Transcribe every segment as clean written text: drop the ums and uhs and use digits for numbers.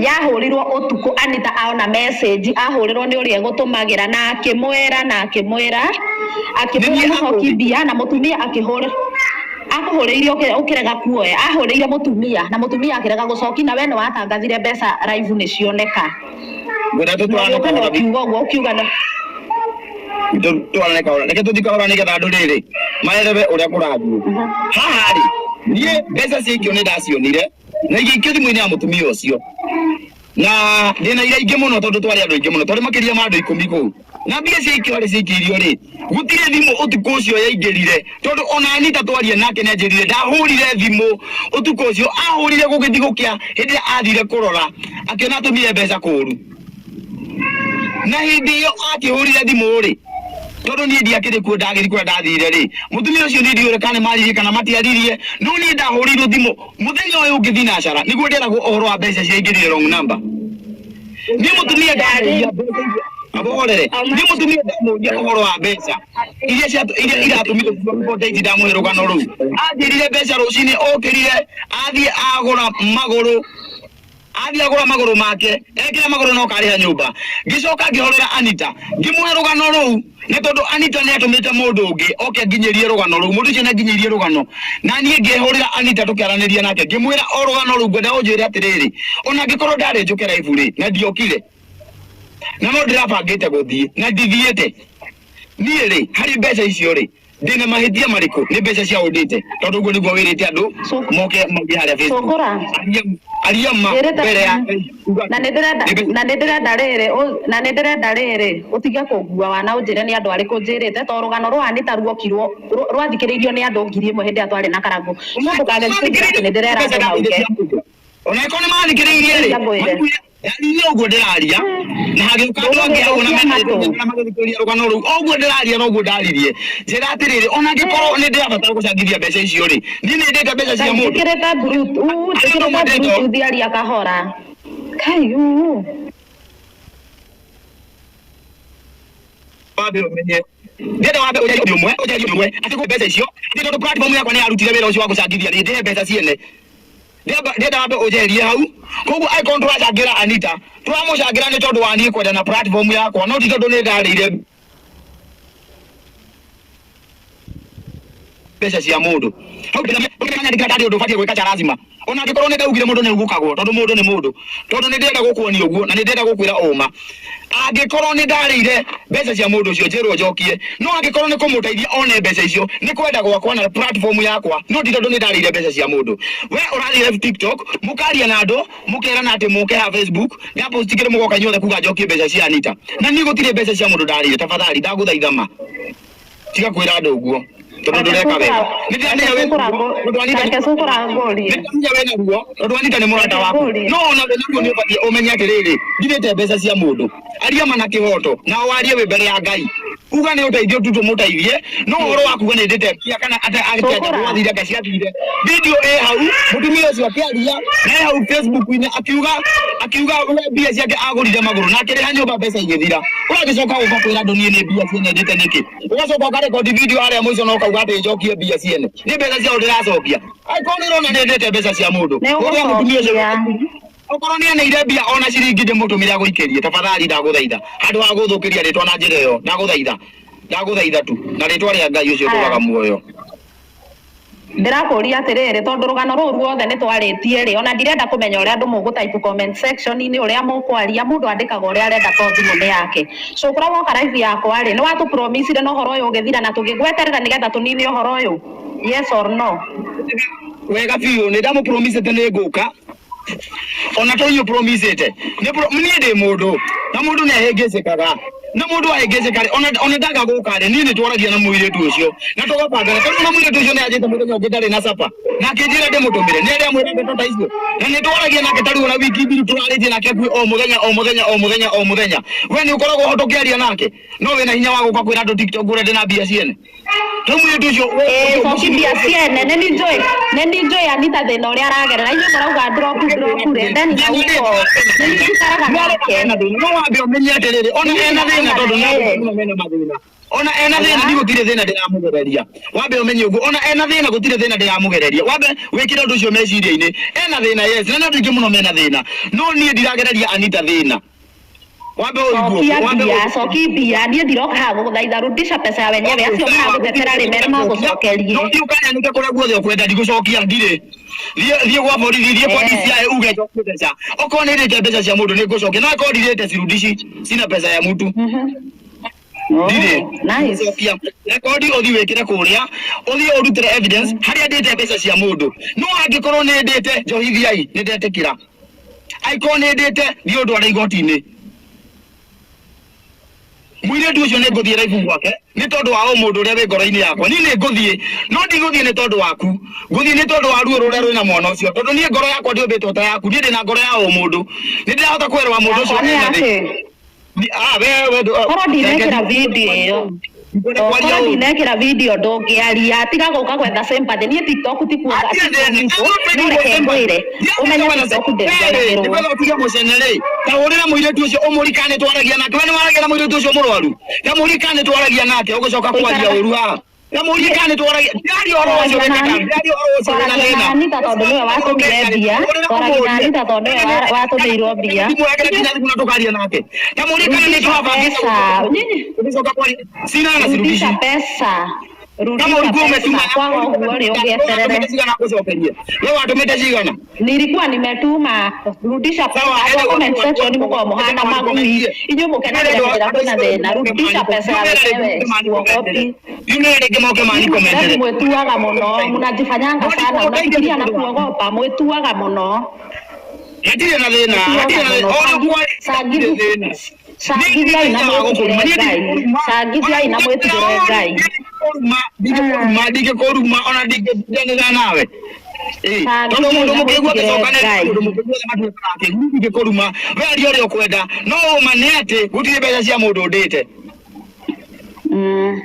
Yahũrirwo ũtukũ Anita aona message ahũrĩrwo nĩ ũrĩa egũtũmagĩra na akĩmwĩra na akĩmwĩra akĩmwĩra Nĩ niĩ mũcoki ahũrĩire. mbia na mũtumia akĩhũrĩra akũhũrĩire ũkĩrega kuoya ahũrĩire mũtumia na mũtumia akĩrega gũcoki na we nĩ watangathire mbeca live nĩ cioneka. Ngwenda Na tũtwarane ũgĩũka na kahora ũkiuga ũguo ũkiuga na tũtwarane kahora reke tũthiĩ kahora nĩgetha andũ rĩrĩ maelewe ũrĩa kũrathiĩ haha rĩ niĩ mbeca ciaikio nĩ ndacionire na igĩikio thimũ-inĩ ya mũtumia ũcio na ndĩna ira ingĩ mũno tondũ twarĩ andũ aingĩ mũno twarĩ makĩria ma andũ 10 kũu na mbia ciaikio harĩ ciaikĩirio rĩ gũtirĩ thimũ ũtukũ ũcio yaingĩrire tondũ ona Anita twaria nake nĩ anjĩrire ndahũrire thimũ ũtukũ ũcio ahũrire gũgĩthiĩ gũkĩa hĩndĩ ĩrĩa athire kũrora akĩona atũmire mbeca kũru na hĩndĩ ĩyo akĩhũrire thimũ rĩ tondũ niĩ ndiakĩrĩ kuo ndagĩthiĩ kũrĩa ndathire rĩ mũtumia ũcio niĩ ndiũĩ kana nĩ maririe kana matiaririe no niĩ ndahũrĩirwo thimũ mũthenya ũyũ ũngĩ thinacara nĩguo nderagwo ũhoro wa mbeca ciaingĩrire wrong number niĩ mũtumia ndamũria mbeca iria ahorere niĩ mũtumia ndamũria ũhoro wa mbeca iria iria iratũmirwo kuma ici ndamũhe rũgano rũu anjĩrire mbeca rũcinĩ okĩrire athiĩ agũra magũrũ athiĩ agũra magũrũ make ekĩra magũrũ no karĩha nyũmba ngĩcoka ngĩhorera Anita ngĩmũhe rũgano rũu nĩ tondũ Anita nĩ atũmĩte mũndũ ũngĩ oke anginyĩrie rũgano rũu mũndũ ũcio nĩ anginyĩirie rũgano na niĩ ngĩhũrĩra Anita tũkĩaranĩria nake ngĩmwĩra o rũgano rũu ngwenda ũnjĩre atĩrĩrĩ ona angĩkorwo ndarĩ njũke live rĩ na ndiokire na no ndĩrabangĩte gũthiĩ na ndithiĩte niĩ rĩ harĩ mbeca icio rĩ ndĩna mahĩtia marĩkũ nĩ mbeca cia ũndĩte tondũ ũguo nĩguo wĩrĩte andũ moke mauge harĩa Facebook Cũkũra. Aria ma Njĩrĩte mbere ya Ngai uga na nĩ ndĩrenda nĩ mbeca na nĩ ndĩrenda rĩrĩ na nĩ ndĩrenda rĩrĩ ũtige kũngua wana ũnjĩre nĩ andũ arĩkũ njĩrĩte to rũgano rwa Anita ruokirwo rwathikĩrĩirio nĩ andũ 1000 hĩndĩ ĩrĩa twarĩ na Karangũ no ndũkagerie kũnjĩra atĩ nĩ ndĩrera mbeca andũ ndathire mauge cia mũndũ ona ĩkorwo nĩ mathikĩrĩirie rĩ Cia ngwĩre. maiguire niĩ ũguo ndĩraria na hagĩũka andũ angĩ hau na Ndũgũgĩthũkia matũ. mena magĩthikĩrĩria rũgano rũu o ũguo ndĩraria noguo ndaririe njĩra atĩrĩrĩ ona angĩkorwo nĩ ndĩrabatara gũcangithia mbeca icio rĩ niĩ nĩ ndĩte mbeca cia mũndũ Njĩkĩrĩte bluetooth Arĩa njĩkĩrĩte mwendete bluetooth aria kahora kai uu wambe ũmenye ndĩrenda wambe ũnjarie ũndũ ũmwe ũnjarie ũndũ ũmwe atĩ kwĩ mbeca icio atĩ tondũ platform yakwa nĩ yarutire wĩra ũcio wa gũcangithia rĩ ndĩhe mbeca ciene ndĩrenda wambe ũnjerie hau koguo angĩkorwo tũracangĩra Anita tũramũcangĩra nĩ tondũ wa niĩ kwenda na platform yakwa no ti tondũ nĩ ndarĩire mbeca cia mũndũ hau ndĩranyandĩkĩra ndarĩ ũndũ ũbatiĩ gwĩka cha lazima ona angĩkorwo nĩ ndaugire mũndũ nĩ augũkagwo tondũ mũndũ nĩ mũndũ tondũ nĩ ndĩrenda gũkuonia ũguo na nĩ ndĩrenda gũkwĩra ũma angĩkorwo nĩ ndarĩire mbeca cia mũndũ ũcio njĩrwo njokie no angĩkorwo nĩ kũmũteithia one mbeca icio nĩ kwenda gwakwa na platform yakwa no ti tondũ nĩ ndarĩire mbeca cia mũndũ we ũrathiĩ live TikTok mũkaria na andũ mũkerana atĩ mũke ha Facebook ndapost kĩrĩ mũgoka inyuothe kuga njokie mbeca cia Anita na niĩ gũtirĩ mbeca cia mũndũ ndarĩire tafadhali ndagũthaitha ma tiga kwĩra andũ ũguo tondũ ndũreka wega nĩ ndĩramenya wĩ ruo tondũ Anita reke cũkũra ngũrie nĩ ndĩramenya wĩna ruo tondũ Anita nĩ mũrata waku Ngũrie. no ona wĩna ruo nĩ ũbatiĩ ũmenye atĩrĩrĩ ndirĩte mbeca cia mũndũ aria ma na kĩhoto na warie wĩ mbere ya Ngai uga nĩ ũteithio tu tũmũteithie no ũhoro wa kuga nĩ ndĩte mbia kana ate Cũkũra. gwathire anga ciathire video ĩ hau mũtumia ũcio akĩaria na ĩ hau Facebook-inĩ akiuga akiuga we mbia ciake agũrire magũrũ na akĩrĩha nyũmba mbeca igĩthira ũragĩcoka gũka kwĩra andũ niĩ nĩ mbia ciene ndĩte nĩkĩ ũgacoka ũkarekondi video harĩa mũico na ũkauga atĩ njokie mbia ciene nĩ mbeca ciao ndĩracokia angĩkorwo nĩ ũrona nĩ ndĩte mbeca cia mũndũ Nĩ ũrĩa mũtumia ũcio ũgũcokia. okorwo nĩ aneire mbia ona ciringi ndĩmũtũmĩre agũikĩrie tafadhali ndagũthaitha handũ ha gũthũkĩria rĩtwa na njĩra ĩyo ndagũthaitha ndagũthaitha tu na rĩtwa rĩa Ngai ũcio ũtũraga muoyo Ndĩrakũria atĩrĩrĩ tondũ rũgano rũu ruothe nĩ twarĩtie rĩ ona ndirenda kũmenya ũrĩa andũ mũgũtype comment section-inĩ ũrĩa mũkwaria mũndũ andĩkaga ũrĩa arenda to thimũ nĩ yake cũkũra woka live yakwa rĩ nĩ watũpromisire na ũhoro ũyũ ũgĩthira na tũgĩgweterera nĩgetha tũnine ũhoro ũyũ yes or no wega biũ nĩ ndamũpromisĩte nĩ ngũka ona to inyuĩ promisĩte niĩ ndĩ mũndũ na mũndũ nĩ ahĩngĩcĩkaga na mũndũ ahĩngĩcĩka rĩ ona ona ndaga gũka rĩ niĩ nĩ twaragia na mũirĩtu ũcio na tũgabangana tondũ na mũirĩtu ũcio nĩ anjĩte mũthenya ũngĩ ndarĩ na capa na akĩnjĩra ndĩmũtũmĩre nĩ arĩa mwĩra ndeto ta icio na nĩ twaragia nake ta rĩu ona wiki thiru tũrarĩtie nake hakuhĩ o mũthenya o mũthenya o mũthenya o mũthenya we nĩ ũkoragwo ho tũkĩaria nake no wĩna hinya wa gũka kwĩra andũ TikTok ũrĩa ndĩna mbia ciene rĩu mũirĩtu ũcio coki mbia ciene nĩ njũĩ nĩ njũĩ Anita thĩna ũrĩa aragerera inyuĩ mũrauga drop drop rĩ then hauko nĩ njikaraga nake no wambe ũmenye atĩrĩrĩ ona ena thĩna tondũ nĩ andũ mũno mena mathĩna Ona ena thĩna ni gũtirĩ thĩna ndĩramũgereria. Wambe ũmenye ũguo, ona ena thĩna gũtirĩ thĩna ndĩramũgereria. Wambe wĩkĩre ũndũ ũcio meciria-inĩ. Ena thĩna yes, na nĩ andũ aingĩ mũno mena thĩna. No niĩ ndiragereria Anita thĩna. Wambe ũigue Cokia ũguo, wambe mbia, ũigue. coki mbia, niĩ ndiroka haha gũgũthaitha, rudisha pesa ya wenyewe, acio maragũtetera rĩ mere magũcokerie. No thiĩ ũkanyanĩke kũrĩa guothe ũkwenda ndigũcokia ndirĩ. Thiĩ thiĩ gwa borithi, thiĩ kwa Eh. DCI uge njokie mbeca. Okorwo nĩ ndĩte mbeca cia mũndũ nĩ ngũcokia, no akorwo ndirĩte cirudishi, sina pesa ya mtu. Oh, Ndirĩ. nice. Cokia. Rekondi ũthiĩ wĩkĩre kũrĩa, ũthiĩ ũrutĩre evidence harĩa ndĩte mbeca cia mũndũ. No angĩkorwo nĩ ndĩte, njohithiai, nĩ ndetĩkĩra. Angĩkorwo nĩ ndĩte, thiĩ ũndware igoti-inĩ. Mũirĩtu ũcio nĩ ngũthiĩ raibu gwake nĩ tondũ wa ũmũndũ ũrĩa wĩ ngoro-inĩ yakwa. Niĩ nĩ ngũthiĩ, no ndigũthiĩ nĩ tondũ waku. Ngũthiĩ nĩ tondũ wa ruo rũrĩa rwĩna mwana ũcio. Tondũ niĩ ngoro yakwa ndĩũmbĩtwo ta yaku. Niĩ ndĩna ngoro ya ũmũndũ. Nĩ ndĩrahota kũerewa mũndũ ũcio Yakwa nĩ ena thĩ. yakĩ? Ah, we we ndũ- Korwo ndinekĩra video ĩyo. Ndikwenda kwaria Korwo ũru. ndinekĩra video ndũngĩaria, tiga gũka gwetha sympathy. Niĩ TikTok ti kuo Hatirĩ thĩna. no reke ngwĩre ũmenye TikTok ndĩriganagĩrwo. Nĩkwenda ũtige mũcene rĩ, ta hũrĩra mũirĩtu ũcio ũmũrie kana nĩtwaragia nake. We nĩwaragia na mũirĩtu ũcio mũrwaru? Ta mũrie kana nĩtwaragia nake ũgũcoka kwaria ũru haha. Ta mũrie kana nĩtwaragia. Ndiraria ũhoro ũcio Twaragia wĩna na ndiraria ũhoro ũcio wĩna twaragia na thĩna. Anita tondũ nĩwe watũmire mbia, twaragia na Anita tondũ nĩwe watũmĩirwo mbia. Thimũ yake nginya thimũ na tũkaria nake. Ta mũrie kana Rudisha nĩtwabangĩte pesa. Nyinyi gũcoka kwaria. Sina na rudisha sirudishi. pesa. Kama Rudisha ulikuwa umetuma pesa. Kwaga ũguo rĩ ũgĩeterere. watũmĩte cigana ngũcokerie. We watũmĩte cigana? Nilikuwa nimetuma rudisha pesa. Sawa, Andũ a ende comment section mũkoragwo mũhana magui. Inyuĩ mũkenagĩra hĩndĩ ĩrĩa kwĩna thĩna. Rudisha pesa ya wenyewe. Sikuogopi. Yumĩre rĩngĩ moke mani Yaani komentere. mwĩtuaga mũno, mnajifanyanga sana, unafikiria na kuogopa, mwĩtuaga mũno. Hatirĩ na thĩna, hatirĩ Mwĩtuaga na thĩna. mũno. O ũrĩa kwa Sangithiai sangithiai na mwĩtigĩre Ngai. Sangithiai na mwĩtigĩre Ngai. Ndingĩkũruma, ndingĩkũruma ona ndingĩndanĩra nawe. Ĩ, tondũ Sangithiai mũndũ na mũkĩgu mwĩtigĩre agĩcokanĩrĩria Ngai. mũndũ mũkĩgu othe matuĩkaga akĩgu, ndingĩkũruma. We aria ũrĩa ũkwenda, no ũma nĩ atĩ gũtirĩ mbeca cia mũndũ ndĩte. Mm.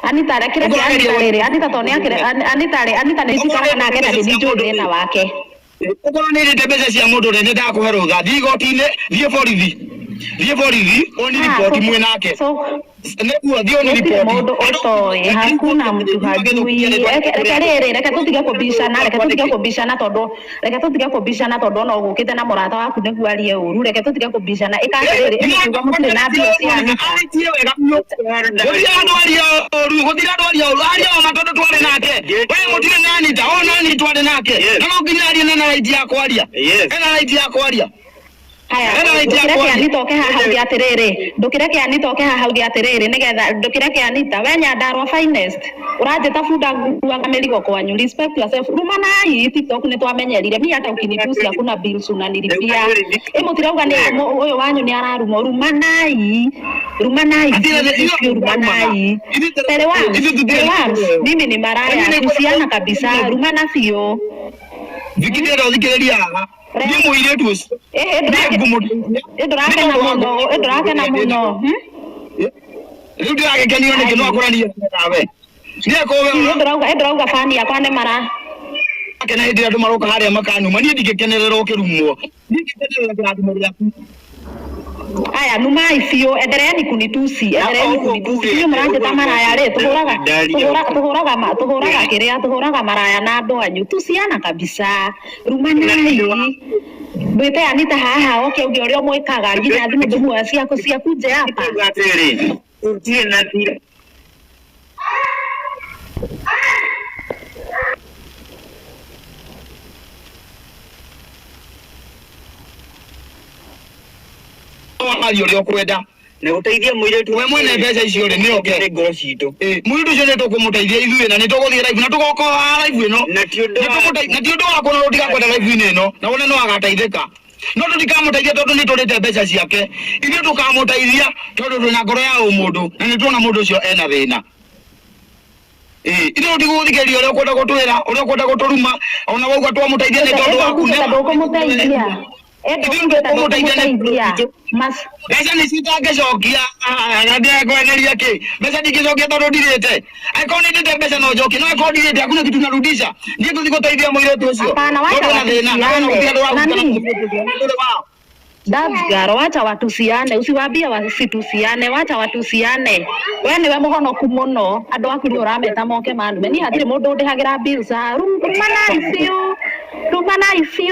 Anita rekire Ũguo Anita ageria rĩrĩ Anita tondũ nĩakĩre Anita rĩ Anita nĩ njikaraga nake na nĩ njũĩ thĩna wake. Ũkorwo nĩ ndĩte mbeca cia mũndũ rĩ, nĩ ndakũhe rũtha. Thiĩ igoti-inĩ, thiĩ borithi. Thiĩ borithi, ũni Ah, riboti so mwĩ nake. so Nĩguo thiĩ ũni gũtirĩ riboti. mũndũ ũtoĩ, hakuna mtu hajui. Reke reke rĩrĩ, reke tũtige kũbicana, reke tũtige kũbicana tondũ reke tũtige kũbicana tondũ ona ũgũkĩte na mũrata waku nĩguo arie ũru. Reke tũtige kũbicana. Ĩka atĩrĩrĩ, ĩmũkiuga mũtirĩ na mbia cia Anita. Arĩtie wega biũ. Gũtirĩ andũ aria ũru, gũtirĩ andũ aria ũru. Aria ũma tondũ twarĩ nake. We mũtirĩ na Anita, o na Anita twarĩ nake. Yes. Na no nginya arie na ena right ya kwaria. Yes. Ena right ya kwaria. Haya, Ena right ya ndũkĩreke kwaria. Anita oke haha uge atĩrĩrĩ, ndũkĩreke Anita oke haha uge atĩrĩrĩ nĩgetha ndũkĩreke Anita we Nyandarua finest ũranjĩta bunda nguaga mĩrigo kwanyu respect yourself rumanai TikTok nĩ twamenyerire mi hata ukinitusi hakuna bills unanilipia ĩ mũtirauga nĩ ũyũ wanyu nĩ ararumwo rumanai rumanai Hatirĩ biũ thĩna. biũ rumanai Ithuĩ tũtirĩ- Pere Wams, ithuĩ tũtirĩ Pere Wams, mimi ni Mimi maraya nĩ- tusiana kabisa rumana biũ Viki ndĩrenda ũthikĩrĩrie haha. Niĩ mũirĩtu ũcio. ĩhĩ Niĩ ngũmũteithia. ĩ ndũrakena mũno ĩ ndũrakena mũno hmm? Rĩu ndĩragĩkenio nĩkĩ no akũranie nawe. Niĩ akorwo we Ĩ ndũrauga ĩ ndũrauga bani yakwa nĩ mara akena hĩndĩ ĩrĩa andũ maroka harĩa makanuma niĩ ndingĩkenerera ũkĩrumwo. Niĩ ingĩkenerera kĩrathimo gĩaku. Aya numai biũ endereeni kunitusi endereeni ũguo kunitusi ngugĩte, inyuĩ mũranjĩta ũguo maraya rĩ tũhũraga Ndaria tũhũraga tũhũraga tũhũraga kĩrĩa tũhũraga maraya na andũ anyu tusiana kabisa rumanai ndwĩte Anita haha oke uge ũrĩa ũmwĩkaga nginya thimũ ndĩmuoya ciaku ciaku nje hapa Ndauga atĩrĩrĩ, gũtirĩ na thira. Waria ũrĩa ũkwenda. Na gũteithia mũirĩtu We mwene mbeca icio rĩ nĩ oke. nĩ ngoro citũ. Ĩ, mũirĩtu ũcio nĩ tũkũmũteithia ithuĩ na nĩ tũgũthiĩ live na tũgoka haha live ĩno. Na ti ũndũ wa- Na ti ũndũ wa kuona tũtigakwenda live-inĩ ĩno na wone no agateithĩka. No tũtikamũteithia tondũ nĩ tũrĩte mbeca ciake. Ithuĩ tũkamũteithia tondũ twĩna ngoro ya ũmũndũ na nĩ tuona mũndũ ũcio ena thĩna. Ĩ, ithuĩ tũtigũgũthikĩrĩria ũrĩa ũkwenda gũtwĩra, ũrĩa ũkwenda gũtũruma, ona wauga twamũteithia nĩ tondũ waku. ĩndũkugĩte ndũkũmũteithia Ithuĩ ĩndũkugĩte tũkũmũteithia nĩ ndũkũmũteithia mas mbeca nĩ citangĩcokia na ndĩrekwenderia kĩ mbeca ndingĩcokia tondũ ndirĩte angĩkorwo nĩ ndĩte mbeca no njokie no angĩkorwo ndirĩte hakuna kitu narudisha niĩ ngũthiĩ gũteithia mũirĩtu ũcio Hapana, wacha Tondũ ena thĩna na wena gũtirĩ andũ watusiane. ũrarutana Nani? mũirĩtu ũcio, nĩ ũrĩ wao. That's girl, wacha watusiane, usiwaambie wasitusiane, wacha watusiane. We niwe muhonoku muno, andu aku ni urameta moke manume. Ni hatirĩ mũndũ ũndĩhagĩra bills. Rumanai biũ, rumanai biũ.